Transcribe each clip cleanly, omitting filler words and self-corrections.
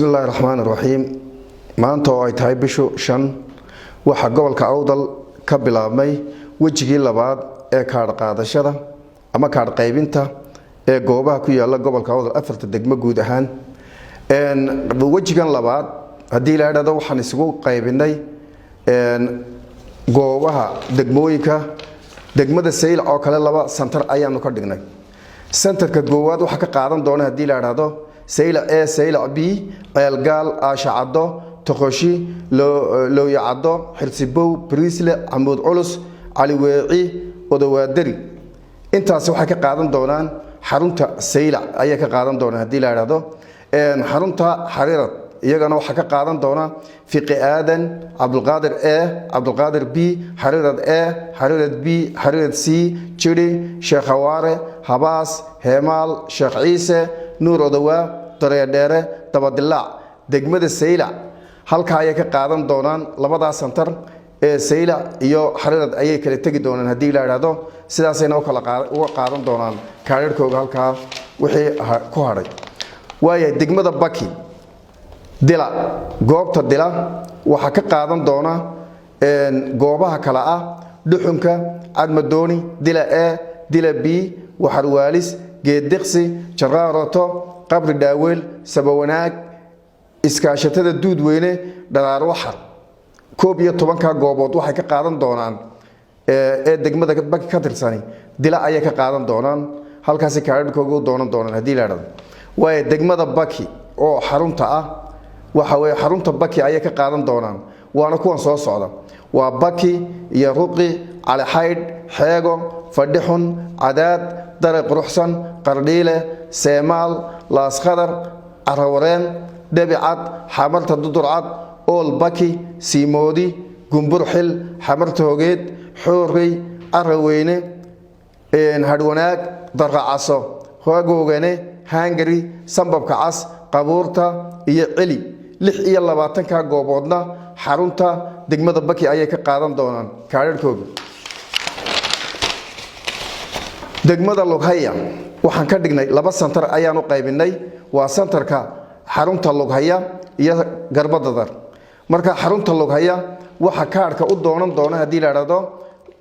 Bismi illaahi raxmaan iraxiim. Maanta oo ay tahay bishu 5, waxaa gobolka Awdal ka bilaabmay wejigii labaad ee kaadh qaadashada ama kaadh qaybinta ee goobaha ku yaala gobolka Awdal, afarta degmo guud ahaan. Wejigan labaad, haddii la idhahdo, waxaan isugu qaybinay goobaha degmooyinka. Degmada Saylac oo kale laba santar ayaanu ka dhignay. Santarka koowaad waxaa ka qaadan doona, haddii la idhaahdo, Saylac A, Saylac B, Ceelgaal, Aashacaddo, Toqoshi, Looyacaddo, Xirsibow, Briisle, Camuud Culus, Caliweeci, Odowaadari. Intaasi waxay ka qaadan doonaan xarunta Saylac ayay ka qaadan doonaan, haddii la idhaahdo. Xarunta Xariirad iyagana waxaa ka qaadan doona Fiqi Aadan, Cabdulqaadir A, Cabdulqaadir B, Xariirad A, Xariirad B, Xariirad C, Jiri, Sheekh Hawaare, Habaas, Heemaal, Sheekh Ciise, Nuur Odowaa, Dareedheere, Dabadilaac. Degmada Saylac halkaa ayay ka qaadan doonaan. Labadaa santar ee Saylac iyo Xariirad ayay kala tegi doonaan, haddii la idhaahdo. Sidaasayna uga qaadan doonaan kaadharhkooga halkaa wixii ku hadhay. Waayahay, degmada Baki, Dila, goobta Dila waxaa ka qaadan doona goobaha kale ah Dhuxunka, Cadmadooni, Dila A, Dila B, Waxarwaalis, Geeddiqsi, Jaraaroto, Qabri Dhaaweel, Sabawanaag, Iskaashatada Duudweyne, Dharaar Waxar. 11-ka goobood waxay ka qaadan doonaan ee degmada Baki ka tirsani Dila ayay ka qaadan doonaan, halkaasi kaadhadhkooga u doonan doonaan, haddii la idhahdo. Waayo, degmada Baki oo xarunta ah, waxa weye xarunta Baki ayay ka qaadan doonaan, waana kuwan soo socda: waa Baki iyo Ruqi, Calixaydh, Xeego, Fadhixun, Cadaad, Dare Quruxsan, Qardhiile, Seemaal, Laaskhadar, Carawareen, Dhebicad, Xamarta Dudurcad, Ool Baki, Siimoodi, Gumburxil, Xamarta Hogeed, Xoorey, Caraweyne, Hadhwanaag, Daracaso, Hogoogane, Hangari, Sambabka Cas, Qabuurta iyo Celi. 26-ka gooboodna xarunta degmada Baki ayay ka qaadan doonaan kaadharhkooga. Degmada Lughaya waxaan ka dhignay laba santar ayaan u qaybinay, waa santarka xarunta Lughaya iyo Garbadadar. Marka xarunta Lughaya waxa kaadhka u doonan doona, haddii la idhahdo,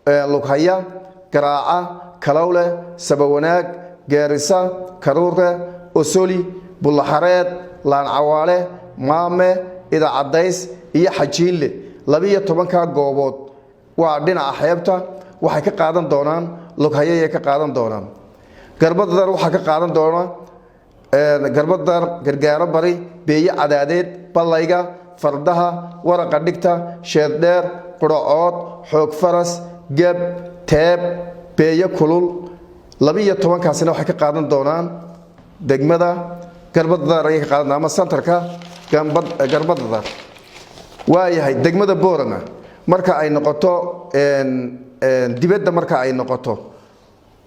Lughaya, Garaaca, Kalowle, Sabawanaag, Geerisa, Karuure, Osoli, Bullaxareed, Laancawaale, Maame, Idacadays iyo Xajiinle. 12-ka goobood waa dhinaca xeebta, waxay ka qaadan doonaan Lughayayay ka qaadan doonaan. Garbadadar waxaa ka qaadan doona Garbadar, Gargaaro Bari, Beeye Cadaadeed, Ballayga, Fardaha, Waraqa Dhigta, Sheeddheer, Quracood, Xoog Faras, Geb, Teeb, Beeye Kulul. 12-kaasina waxay ka qaadan doonaan degmada Garbadadar ayay ka qaadan ama santarka Garbadadar. Waayahay, degmada Boorama marka ay noqoto dibadda, marka ay noqoto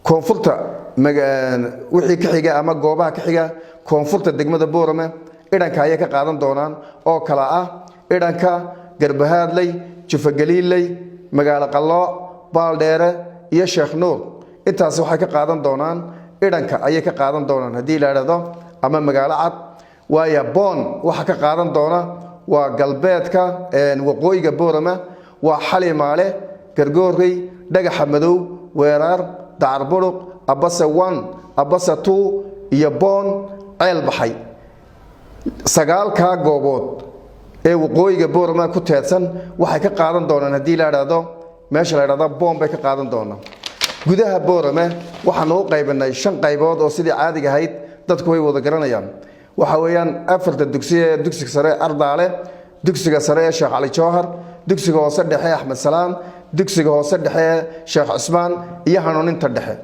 koonfurta wixii ka xiga ama goobaha ka xiga koonfurta degmada Boorama, Idhanka ayay ka qaadan doonaan, oo kala ah Idhanka, Garbahaadley, Jufagaliiley, Magaalo Qallooc, Baaldheere iyo Sheekh Nuur. Intaasi waxay ka qaadan doonaan Idhanka ayay ka qaadan doonaan, haddii la idhahdo, ama Magaalo Cad. Waaya, Boon waxaa ka qaadan doona waa galbeedka waqooyiga Boorama, waa Xalimaale, Gargoorey, Dhagaxa Madow, Weeraar, Dacarburuq, Abase 1, Abase 2 iyo Boon, Ceel Baxay. Sagaalkaa goobood ee waqooyiga Boorama ku teedsan waxay ka qaadan doonaan, haddii la idhaahdo, meesha la idhahdo Boon bay ka qaadan doonaan. Gudaha Boorame waxaanu u qaybinay shan qaybood oo sidii caadiga ahayd dadku way wada garanayaan. Waxa weeyaan afarta dugsi ee dugsiga sare Ardaale, dugsiga sare ee Sheekh Cali Jawhar, dugsiga hoose dhexe Axmed Salaam, dugsiga hoose dhexe Sheekh Cusmaan iyo Hanuuninta Dhexe.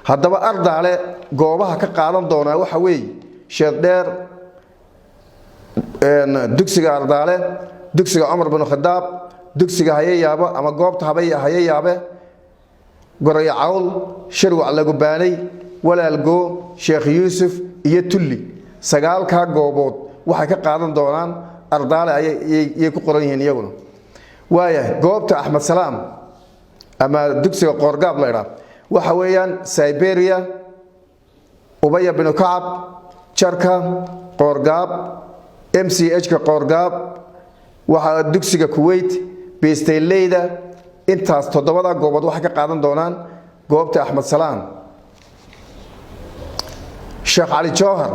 Haddaba Ardaale goobaha ka qaadan doonaa waxa weeye Sheeddheer, dugsiga Ardaale, dugsiga Cumar bin Khadaab, dugsiga Hayayaabo ama goobta Hayayaabe, Gorayo Cawl, Shirwac, Lagubaanay, Walaalgoo, Sheekh Yuusuf iyo Tulli. Sagaalkaa goobood waxay ka qaadan doonaan Ardaale ayay ku qoran yihiin iyaguna. Waayahay, goobta Axmed Salaam ama dugsiga Qoorgaab la idhaa waxa weeyaan Siberia, Ubaya binu Kacab, Jarka, Qoorgaab. MCH-ka Qoorgaab, waxaa dugsiga Kuwait, Besteyleyda. Intaas toddobada goobood waxay ka qaadan doonaan goobta Axmed Salaan. Sheekh Cali Jowhar,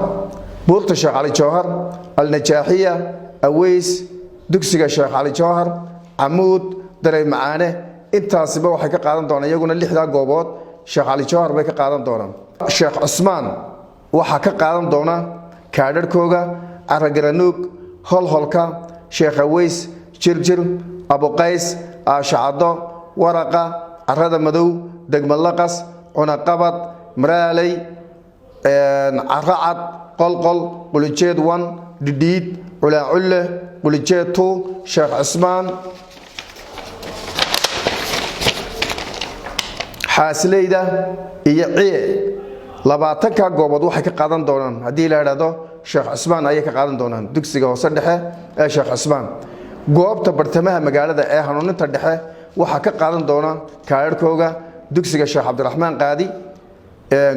Buurta Sheekh Cali Jowhar, Alnajaaxiya, Aweys, dugsiga Sheekh Cali Jowhar, Camuud, Darey Macaane, intaasiba waxay ka qaadan doonaan iyaguna lixdaa goobood Sheekh Cali Jowhar bay ka qaadan doonaan. Sheekh Cusmaan waxaa ka qaadan doona kaadharhkooga Caragaranuug, Holholka, Sheekh Aweys, Jirjir, Abuqays, Aashacaddo, Waraqa, Carada Madow, Degmalaqas, Cunaqabad, Maraaley, Caracad, Qolqol, Qulijeed 1, Dhidhiid, Culaaculle, Qulijeed 2, Sheekh Cusmaan, Xaasleyda iyo Ciye. 20-ka goobood waxay ka qaadan doonaan, haddii la idhaahdo, Sheekh Cusmaan ayay ka qaadan doonaan, dugsiga hoose dhexe ee Sheekh Cusmaan. Goobta bartamaha magaalada ee Hanuuninta dhexe waxaa ka qaadan doona kaadharhkooga dugsiga Sheekh Cabdiraxmaan Qaadi,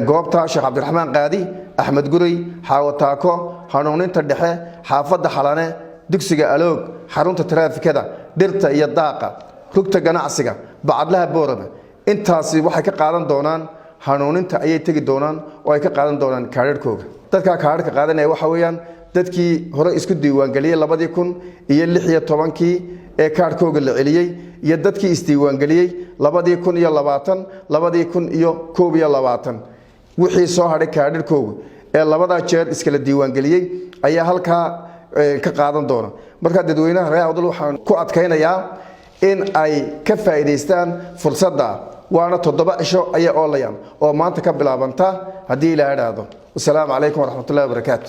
goobta Sheekh Cabdiraxmaan Qaadi, Axmed Gurey, Xaawataako, Hanuuninta dhexe, xaafadda Xalane, dugsiga Aloog, xarunta taraafikada, Dhirta iyo Daaqa, rugta ganacsiga, Bacadlaha Boorama. Intaasi waxay ka qaadan doonaan Hanuuninta ayay tegi doonaan oo ay ka qaadan doonaan kaadharhkooga. Dadkaa kaadharhka qaadanaya waxa weeyaan dadkii hore isku diiwaangeliyey 2016-kii ee kaadhkooga la celiyey iyo dadkii isdiiwaangeliyey 2020, 2021. Wixii soo hadhay kaadharhkooga ee labadaa jeer iskala diiwaangeliyey ayaa halkaa ka qaadan doona. Marka dadweynaha reer Awdal waxaan ku adkaynayaa in ay ka faa'iidaystaan fursadda, waana 7 cisho ayay oolayaan oo maanta ka bilaabanta, haddii Ilaah idhaahdo. Wasalaamu calaykum waraxmatullahi wabarakaatu.